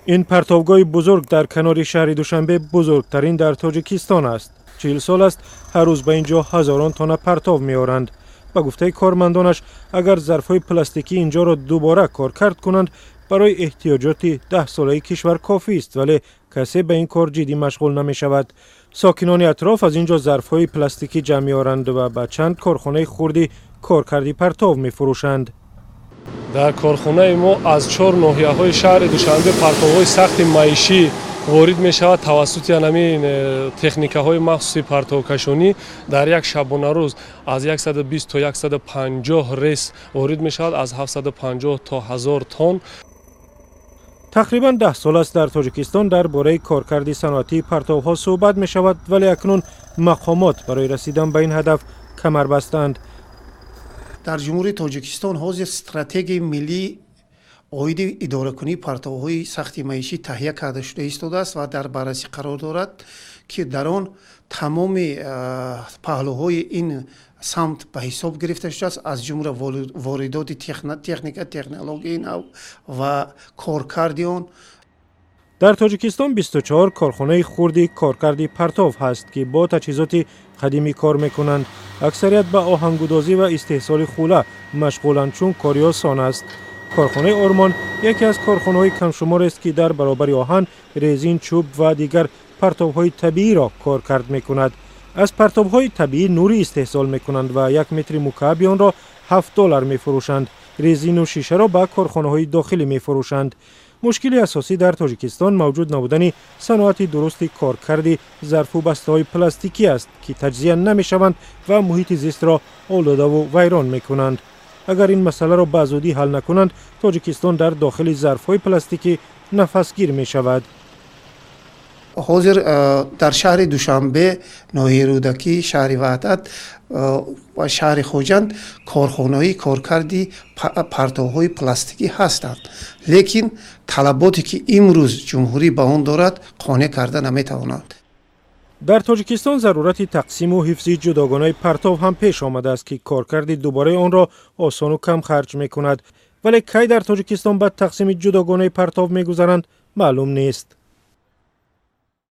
Ин партовгоҳи бузург дар канори шаҳри Душанбе бузургтарин дар Тоҷикистон аст. 40 сол аст, ҳар рӯз ба ин ҷо ҳазорон тонна партов меоранд. Ба гуфтаи кормандонаш, агар зарфҳои пластикӣ инҷоро дубора коркард кунанд, барои эҳтиёҷоти 10-солаи кишвар кофист, вале касе ба ин кор ҷиддӣ машғул намешавад. Сокинони атроф аз ин ҷо зарфҳои пластикӣ ҷамъ меоранд ва ба чанд корхонаи хурди коркарди партов мефурӯшанд. Дар корхонаи мо аз чор ноҳияҳои шаҳри Душанбе партовҳои сахти маишӣ ворид мешавад. Тавассути ҳамин техникаҳои махсуси партовкашонӣ дар як шабонарӯз аз 120 то 150 рейс ворид мешавад, аз 750 то 1000 тонн. Тақрибан 10 сол аст, дар Тоҷикистон дар бораи коркарди саноатии партовҳо суҳбат мешавад, вале акнун мақомот барои расидан ба ин ҳадаф камар бастаанд. Дар Ҷумҳурии Тоҷикистон ҳозир стратегияи миллии оиди идоракунии партовҳои сахти маишӣ таҳия карда шуда истодааст ва дар баррасӣ қарор дорад, ки дар он тамоми паҳлӯҳои ин самт ба ҳисоб гирифта шудааст, аз ҷумла воридоти техника, технологияи нав ва коркарди он. Дар Тоҷикистон 24 корхонаи хурди коркарди партов ҳаст, ки бо таҷҳизоти қадимӣ кор мекунанд. Аксарият ба оҳангудозӣ ва истеҳсоли хула машғуланд, чун кори осон аст. Корхонаи «Ормон» яке аз корхонаҳои камшуморест, ки дар баробари оҳан, резин, чӯб ва дигар партовҳои табииро коркард мекунад. Аз партовҳои табиӣ нурӣ истеҳсол мекунанд ва як метри мукааби онро 7 доллар мефурӯшанд. Резину шишаро ба корхонаҳои дохилӣ мефурӯшанд. Мушкили асосӣ дар Тоҷикистон мавҷуд набудани саноати дурусти коркарди зарфу бастаҳои пластикӣ аст, ки таҷзия намешаванд ва муҳити зистро олудаву вайрон мекунанд. Агар ин масъаларо ба зудӣ ҳал накунанд, Тоҷикистон дар дохили зарфҳои пластикӣ нафасгир мешавад. Ҳозир дар шаҳри Душанбе, ноҳияи Рӯдакӣ, шаҳри Ваҳдат ва шаҳри Хоҷанд корхонаҳои коркарди партовҳои пластикӣ ҳастанд, лекин талаботе, ки имрӯз ҷумҳурӣ ба он дорад, қонеъ карда наметавонанд. Дар Тоҷикистон зарурати тақсиму ҳифзи ҷудогонаи партов ҳам пеш омадааст, ки коркарди дубораи онро осону камхарҷ мекунад. Вале кай дар Тоҷикистон ба тақсими ҷудогонаи партов мегузаранд, маълум нест.